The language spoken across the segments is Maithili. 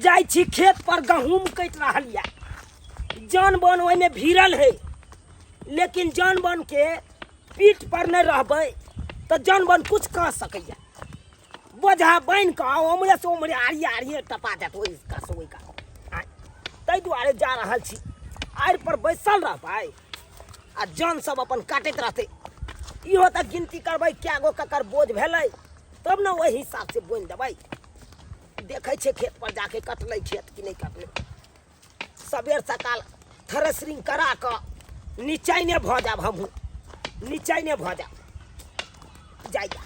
जाइ छी खेत पर गहूम कटि रहल यऽ, जन बन ओहिमे भिड़ल है, लेकिन जन बन के पीठ पर नहि रहबै तऽ जन बन कुछ कह सकैया। बोझा बान्हि कऽ ओम्हरे से ओम्हरे आड़िए आड़िए टपा देत ओहि कात से ओहि कात। ताहि दुआरे जा रहल छी, आड़ि पर बैसल रहबै आ जन सब अपन काटैत रहतै। इहो तऽ गिनती करबै कए गो ककर बोझ भेलै, तब ने ओहि हिसाबसँ बोनि देबै। देखै छियै खेत पर जाके कटलै खेत कि नहि कटलै। सबेर सकाल थ्रेसरिंग करा कऽ निचैने भऽ जायब, हमहूँ निचैने भऽ जायब। जाइया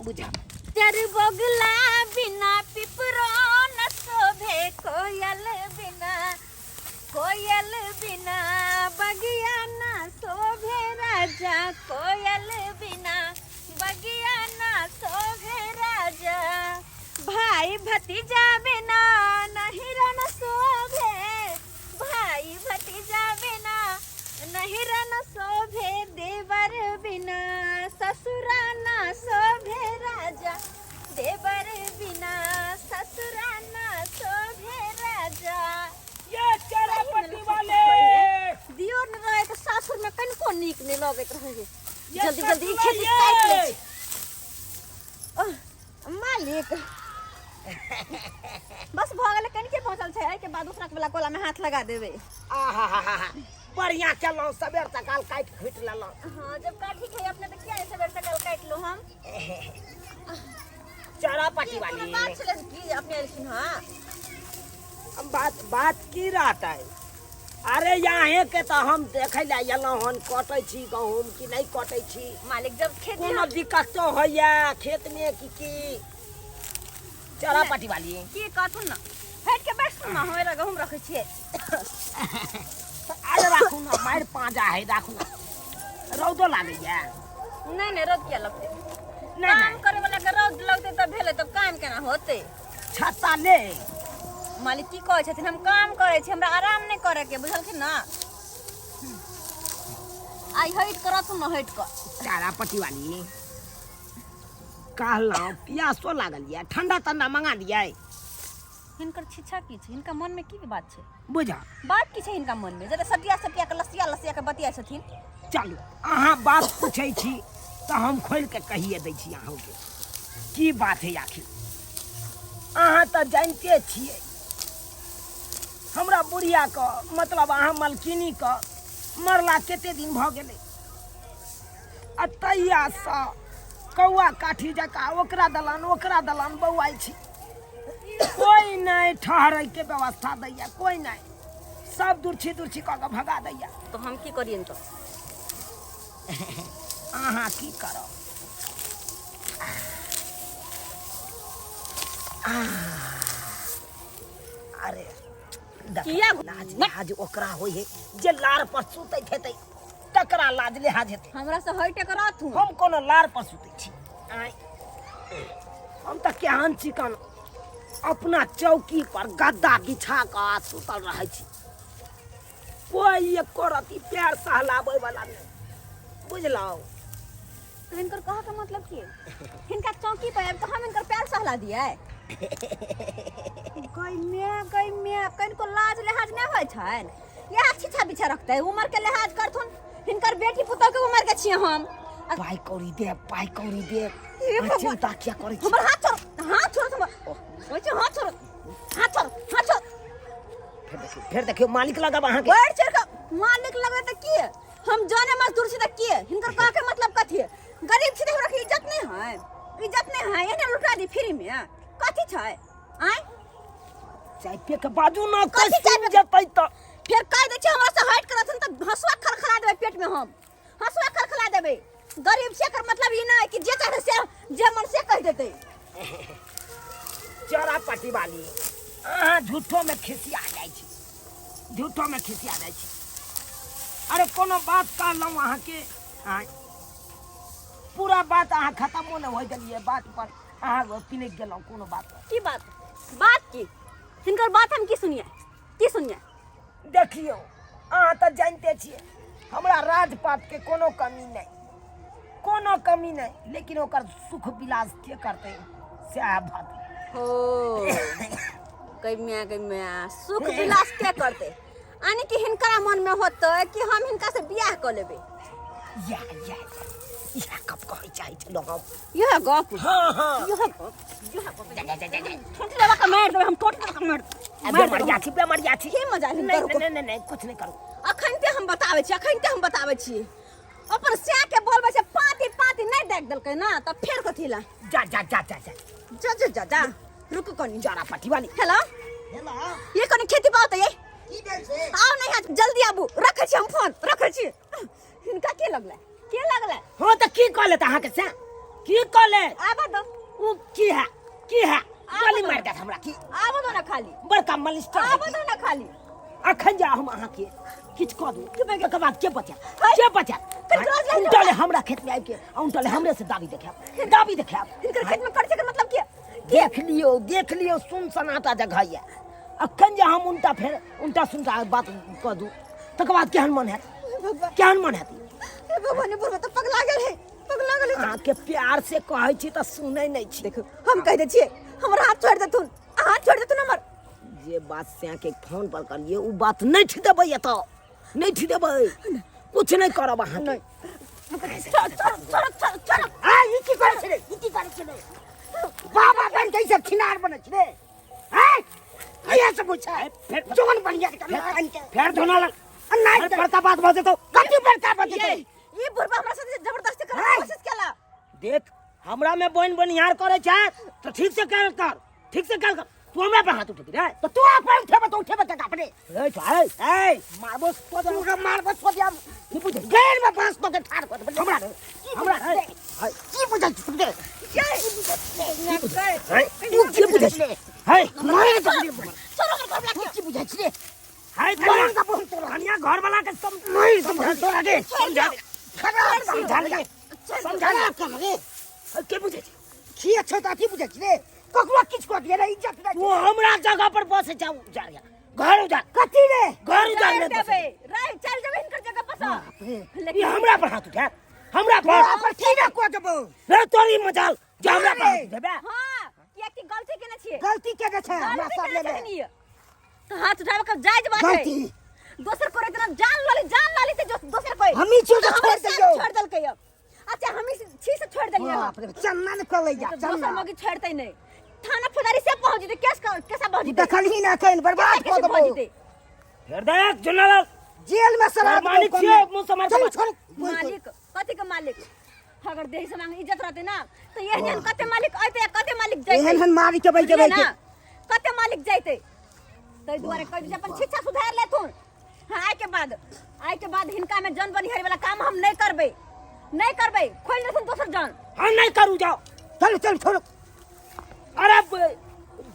बुझा चर बगला बिना पिपरो न शोभे, कोयल बिना, कोयल बिना बगिया न शोभे राजा, कोयल बिना बगिया न शोभे राजा, भाई भतीजा बिना नहीं रन शोभे, भाई भतीजा बिना नहीं रन शोभे, देवर बिना ससुरा ना शोभे राजा, देवर बिना ससुरा ना शोभे राजा। ये चरापट्टी वाले दियो न रहे तऽ सासुर में कनिको नीक नहि लगैत रहे है। ये जल्दी जल्दी ससुरा खेती ये। काटि लै छी। ओह, मालिक बस भऽ गेलै, कनिके पहुँचल छै, एहिके बाद दूसरा वाला कोला में हाथ लगा देबै। आहाहाहा, बढ़िया केलहुँ, सबेर सकाल काटि खूटि लेलहुँ। हाँ, जब काठी है अपने तऽ किया सबेर सकाल काटि लो हम। चरापट्टी की कोनो वाली बात छलै की अपने एलखिन? हाँ, हम बात बात की रहतै? अरे यहाँ के तऽ हम देखै लए एलहुँ हन, कटै छी गहूम कि नहि कटै छी। मालिक, जब खेती कोनो दिक्कतो होइया खेतमे कि की? चरापट्टी वाली की कहथुन न, हटि के बैठथुन न, हम एला गहूम रखै छियै। अरे राखू ने, मारि पाँजा है, राखू ने। रौदो लागैया? नहि नहि, रौद किया लगतै? नहि काम नहि करे वाला के रौद लगतै तब भेलै, तब काम केना होतै? छत्ता ले। मालिक, की कहै छथिन? हम काम करै छी, हमरा आराम नहि करे के, बुझलखिन न? आइ हटि कऽ रहथुन न, हटि कऽ। चारापट्टी वाली, कहलहुँ पियासो लागल यऽ, ठंडा तंडा मंगा दियै? हिनकर छिछा की छै? हिनका मन में की बात छै? बुझा बात की छै हिनका मन में, जते सटिया सटिया के लसिया लसिया के बतिया छथिन? चलू, अहाँ बात पूछै छी तऽ हम खोलि के कहिए दै छी अहूँके की बात है आखिर। अहाँ तऽ जानिते छियै हमरा बुढ़िया के, मतलब अहाँ मलकिनी के मरला कते दिन भऽ गेलै, आ तहियासँ कौआ काठी जकाँ ओकरा दलान ओकरा दलान बौआइ छी। कोई नहि ठहरैके व्यवस्था दैया, कोई नहि, सब दुर्छी दुर्छी कऽ कऽ भगा दैया। तऽ हम की करियनि तऽ? अहाँ की करब? अरे देख, किया? लाज लिहाज ओकरा होइ है जे लार पर सुतैत हेतै, तकरा लाज लिहाज हेतै। हमरा से हटि के रहथुन। हम कोनो लार पर सुतै छी? आँय, हम तऽ केहन चिकन अपना चौकी पर गद्दा बिछा कऽ आ सुतल रहै छी, कोई एको रति पैर सहलाबै वाला नहि, बुझलहुँ? तऽ हिनकर कहऽ के मतलब की? हिनका चौकी पर आबि कऽ हम हिनकर पैर सहला दियै? गई मैं, गई मैं, कनिको लाज लिहाज नहि होइ छनि? इएह छिछा बिछा रखतै? उमर के लिहाज करथुन, हिनकर बेटी पुतोह के उमर के छियै हम। पाइ कौड़ी दे, पाइ कौड़ी दे। हे अहाँ भगवान। चिंता किया करै छी? हमर हाथ छोड़, हाथ छोड़, हमर होइ छै, हाथ छोड़, हाथ छोड़, हाथ छोड़। फेर देखियौ, फेर देखियौ, मालिक लगब अहाँके। बढ़ चढ़ के मालिक लगबै तऽ की? हम जाने मजदूर छी तऽ की? हिनकर कह के मतलब कथी है? गरीब छी तऽ हमरा के इज्जत नहीं है? इज्जत नहीं है? एहने लुटा दी फ्री में, कथी छै? आय चाय पी के बाजू ना। कथी कोई चाय सुन पी- जेतै तऽ फेर कह दै छै हमरा से हट के रहथुन तऽ हंसुआ खलखला देबै पेट में, हम हंसुआ खलखला देबै। गरीब छै एकर मतलब ई नहि कि जे चाहे से, जे मन से कह देतै। चौरा पट्टी वाली, अहाँ झूठो में खिसिया जाइ छी, झूठो में खिसिया जाइ छी। अरे कोनो बात कहलहुँ अहाँके? आँय, पूरा बात अहाँ खत्मो नहि होइ देलियै, बात पर अहाँ पिनकि गेलहुँ कोनो बात पर। की बात? बात की? हिनकर बात हम की सुनिए, की सुनिए? देखियौ, अहाँ तऽ जानिते छियै हमरा राजपाटके कोनो कमी नहि, कोनो कमी नहि, लेकिन ओकर सुख विलास के करतै सएह बात। हो गै म्या, गै म्या, सुख विलास के करते? यानी कि हिनकरा मन में होतै कि हम हिनका से बियाह कऽ लेबै। या या इएह गप कहै चाहै छलहुँ हम। यह गप? हाँ हाँ, यह गप, यह गप। जा जा जा जा, ठोंट लेवा के मारि देबै हम, ठोंट लेवा के मारि आ, मारि बेमरिया देबै। छी, बेमरिया छी। की मजा नहीं हिनकर? नहीं नहीं नहीं, कुछ नहीं करू। अखन ते हम बताबै छी, अखन ते हम बताबै छी। अपन सै के बोलबै छै, पाती पाती नहि देख देलकै ना तऽ फेर कथी ला? जा जा जा जा जा। जा जा जा जा, रुक कनी। जरा पट्टी वाली। हेलो। हेलो। ये कनी खेती पाओ तऽ ये की भेल छै? आउ नहीं हाथ, जल्दी आबू। रखै छी हम फोन, रखै छी। हिनका के लगलै, के लगलै? हाँ, तऽ की कह लेत अहाँके से? की कह ले? आबऽ दो। ओ की है, की है? गोली दो। मारि देत हमरा की? आबऽ दो ना खाली। बड़का मलिस्टर है। आबऽ दो ना खाली। अखन जा हम अहाँके किछु कऽ दू, तकर बाद के बचायत? है। के बचायत? फिर रोज लाइन उनटले हमरा खेत में आबि के आ उनटले हमरे से दाबी देखायब, दाबी देखायब। हिनकर खेत में करै छै के मतलब के? देख लियौ, देख लियौ, सुन सनाटा जगह यऽ। अखन जे हम उनटा फेर उनटा सुनटा बात कऽ दू, तकर बाद केहन मन हैत? भगवान। केहन मन हैत? हे भगवान, बुढ़वा तऽ पगला गेल है, पगला गेल है। अहाँके प्यार से कहै छी तऽ सुनै नहि छी। देखू, हम कहि दै छियै, हमर हाथ छोड़ि देथुन, हाथ छोड़ि देथुन हमर। जे बात सैके फोन पर करिए ओ बात नहि ठिदेबै, एतऽ नहि ठिदेबै, कुछ नहि करब अहाँके। नहि, छोड़ छोड़ छोड़ छोड़ छोड़। आ, ई की करै छै रे? ई की करै छै रे? बाबा बन के ई सब छिनार बनै छै रे? हैं, इहे सब होइ छै? फेर जोन बढ़िया के आनि के फेर धोना लग नहीं। फेर बड़का बात भऽ जेतौ। कथी बड़का बात ये जेतौ? ई बुढ़वा हमरा साथे जबरदस्ती करे के हाय। कोशिश केला। देख, हमरा में बन बनिहार करे छै तऽ ठीक से कर कर, ठीक से कर कर। तू हमरा पर हाथ उठेबी रे? तऽ तू अपन उठेबे तऽ उठेबे के अपने। ए भाई, ए मारबो तो। तू के मारबो तो दिया। की बुझै? गैर में बांस तो के ठाड़ कर देबे। हमरा रे, हमरा रे। की बुझै छी तू रे? ये हे, तू की बुझै छी? हे। मारे के छोड़ो हमर घर वाला के। की बुझै छी रे? हे। मारे के बहुत तोरा। धनिया घर वाला के सम नहीं समझ तोरा के। समझा। खराब समझा लिया। समझा लिया कम रे। के बुझै छी? की अच्छा त की बुझै छी रे? ककरो किछु कह दिए रे, इज्जत नहि। तू हमरा जगह पर बस जाऊ, जा घर उजार। कथी रे? घर उजार रहि ले। देबै, रहि चल जेबै हिनकर जगह पर सँ। ई हमरा पर हाथ उठा, हमरा पर? तोरा पर की ना कह देबौ। रे तोरी मजाल जे हमरा पर हाथ उठेबे। हां, कियाकि गलती केने छियै। गलती केने छै हमरा गलती सब केने लेने छथिन ई। तऽ हाथ उठाबे के जायज बात है। गलती। दोसर कोई इतना जान लाली, जान लाली ते जो दोसर कोई हमही छियौ तऽ हमरे छोड़ि साथ देलियौ। छोड़ देलकै अब। अच्छा, हमही छी से छोड़ देलियै। बाप रे, चन्ना ने कलै जा। तऽ दोसर चन्ना मगी छोड़तै नहि, थाना फौजदारी से पहुंच जेतै केस, केसा पहुंच जेतै। देखलही ना अखन बर्बाद केसा कऽ पहुंच देबौ। जेतै। फेर देख जुन्नालाल। जेल में सड़ा तोहर मालिक देबौ। छियौ, मुँह सम्हार चल के। छोड़। मालिक कथी के मालिक? अगर देह से मांग इज्जत रहते ना तो एहन एहन कते मालिक अइते, कते मालिक जइते। एहन एहन मारी के बैठे बुझलियै बैठे ना, कते मालिक जइते। ताहि दुआरे कहै छी अपन शिक्षा सुधार लेथुन। हाँ, आइ के बाद, आइ के बाद हिनका में जन बनिहारी वाला काम हम नहीं करबै, नहीं करबै। खोलि देथुन दोसर जन। हाँ, नहीं करू, जाओ। चल चल, छोड़। अरे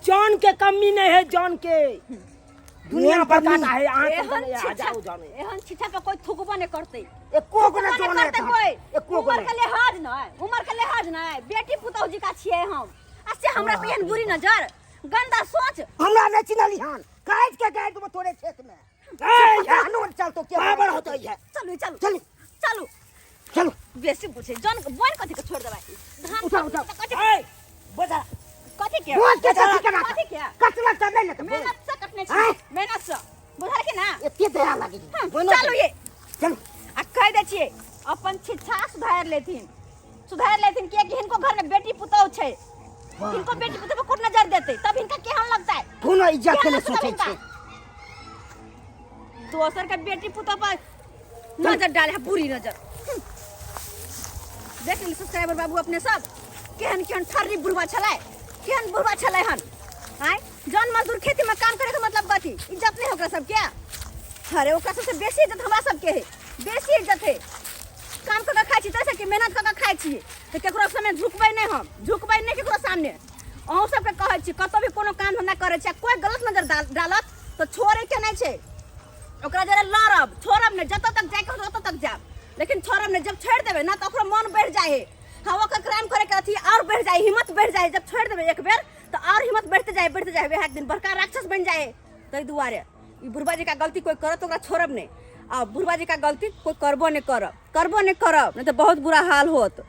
जान के कमी नहीं है, जान के दुनिया एहन पर कमी। काटा है अहाँ के। एहन जाने, छिछा हजारों जाने। एहन छिछा पे कोई थुकबो नहीं करतै। एको गो ना थुकबो जोन नहि करतै कोई। एको गो उमर नहि। के लिहाज नहि, उमर के लिहाज नहि, बेटी पुतहु जी का छियै हम, आ से हमरा पे एहन बुरी नजर, गंदा सोच। हमरा नहि चिन्हली हन, काटि के गाड़ि देबो तोरे खेत में। ए, हनुमान चल तो के बाबर होते है। चलू चलू। चलू। चलू। चलू। बेसी पूछे जन बोन कथी के छोड़ देबै धान? उठा, उठा। कथी? ए, बजा। कथी के? बोल के कथी केना? कथी के? कटलक तऽ नहि ने तऽ बोल। मेहनत से कटने छी। आँय? मेहनत से बुझल कि ना? एते दया लागे। हाँ, चलू ये। चलू। आ कहि दै छियै, अपन शिक्षा सुधारि लेथिन, सुधारि लेथिन, कियाकि हिनको घर में बेटी पुतहु छै। हिनको बेटी पुतहु पर कोन नजर देतै तब हिनका केहन लगतै? कोनो इज्जत के केहन नहि लगतै सोचै हिनका? छै। दोसर के बेटी पुतहु पर नजर डाले है, बुरी नजर। देख लेली सब्सक्राइबर बाबू अपने सब, केहन केहन ठर्री बुढ़वा छलै, केहन बुढ़वा छलै हन। आँय, जन मजदूर खेती में काम करे के मतलब कथी? इज्जत नहीं ओकरा सबके? अरे, ओकरा सबसे बेसी इज्जत हमरा सबके है, बेसी इज्जत है। काम कऽ के खाइ छी तैसे कि मेहनत कऽ के खाइ छी तऽ केकरो सामने झुकबै नहि हम, झुकबै नहि केकरो सामने। अहूँ सबके कहै छी, कतौ भी कोनो काम धंधा करै छी आ कोइ गलत नजर डालत तऽ छोड़ैके नहि छै, ओकरा जरे लड़ब, छोड़ब नहि। जतऽ तक जाइके होत ओतऽ तक जायब, लेकिन छोड़ब नहि। जब छोड़ि देबै ने तऽ ओकरो मन बढ़ि जाइ है। हाँ, ओकर क्राइम करैके अथी आओर बढ़ि जाइ, हिम्मत बढ़ि जाइ। जब छोड़ि देबै एक बेर तऽ आओर हिम्मत बढ़िते जाइ, बढ़िते जाइ, वएह एक दिन बड़का राक्षस बनि जाइ है। ताहि दुआरे ई बुढ़बा जी का गलती कोइ करत तऽ ओकरा छोड़ब नहि, आ बुढ़बा जी का गलती कोइ करबो नहि करब, करबो नहि करब, नहि तऽ बहुत बुरा हाल होत।